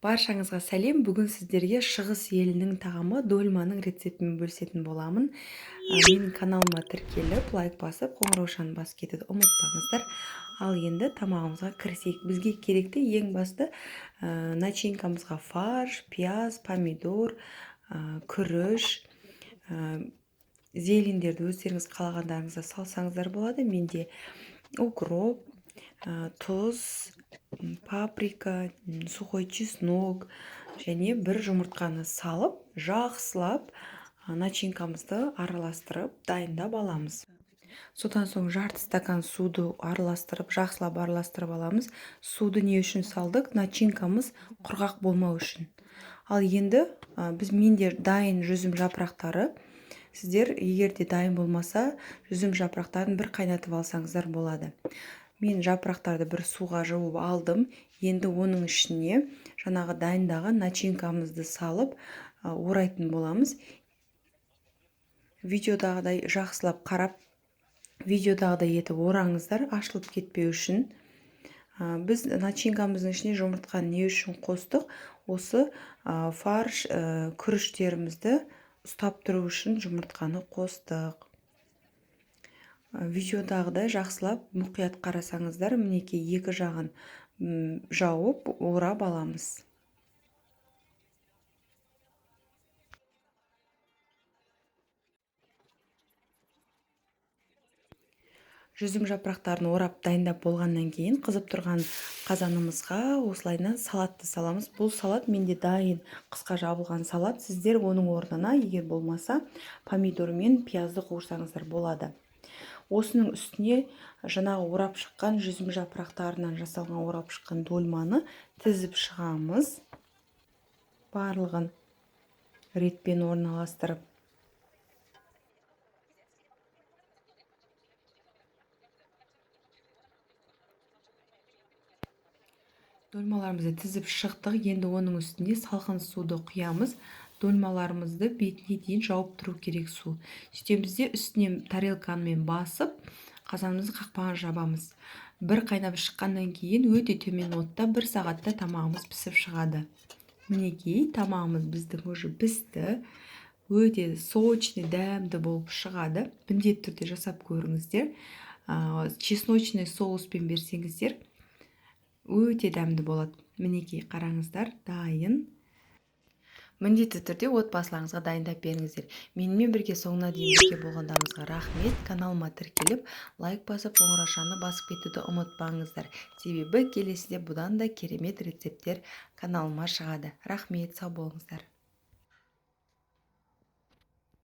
Баршаңызға сәлем. Бүгін сіздерге шығыс елінің тағамы дольманың рецептімен бөлісетін боламын. Менің каналыма тіркеліп, лайк басып, қоңыраушаны басып кетуді ұмытпаңыздар. Ал енді тамағымызға кірісейік. Бізге керекті ең басты начинкамызға фарш, пияз, помидор, күріш, зелендерді өздеріңіз қалағандарыңызда салсаңыздар болады. Менде укроп, тұз, паприка, сухой чеснок және бір жұмыртқаны салып, жақсылап начинкамызды араластырып дайындап аламыз. Содан соң жарты стакан суды араластырып, жақсылап араластырып аламыз. Суды не үшін салдық? Начинкамыз құрғақ болмау үшін. Ал енді біз менде дайын жүзім жапырақтары. Сіздер егер де дайын болмаса, жүзім жапырақтарын бір қайнатып алсаңыздар болады. Мен жапырақтарды бір суға жуып алдым. Енді оның ішіне жаңағы дайындаған начинкамызды салып, орайтын боламыз. Видеодағыдай жақсылап қарап, видеодағыдай етіп ораңыздар, ашылып кетпеу үшін. Біз начинкамыздың ішіне жұмыртқаны не үшін қостық? Осы фарш, күріштерімізді ұстап тұру үшін жұмыртқаны қостық. Видеодағыдай жақсылап мұқият қарасаңыздар, мінекей екі жағын жауып орап аламыз. Жүзім жапырақтарын орап дайындап болғаннан кейін қызып тұрған қазанымызға осылайынан салатты саламыз. Бұл салат менде дайын қысқа жабылған салат. Сіздер оның орнына егер болмаса помидор мен пиязды қуырсаңыздар болады. Осының үстіне жаңағы орап шыққан жүзім жапырақтарынан жасалған орап шыққан дольманы тізіп шығамыз. Барлығын ретпен орналастырып. Дольмаларымызды тізіп шықтық. Енді оның үстіне салқын суды құямыз. Дольмаларымызды бетіне дейін жауып тұру керек су. Сөйтеміз де үстіне тарелкамен басып, қазанымыздың қақпағын жабамыз. Бір қайнап шыққаннан кейін өте төмен отта бір сағатта тамағымыз пісіп шығады. Мінекей, тамағымыз біздің уже пісті. Өте сочный, дәмді болып шығады. Міндетті түрде жасап көріңіздер. Чесночный соуспен берсеңіздер, өте дәмді болады. Мінекей, қараңыздар, дайын. Міндетті түрде отбасыларыңызға дайындап беріңіздер. Менімен бірге соңына дейін бірге болғандарыңызға рахмет. Каналыма тіркеліп, лайк басып, қоңыраушаны басып кетуді ұмытпаңыздар. Себебі келесіде бұдан да керемет рецепттер каналыма шығады. Рахмет, сау болыңыздар.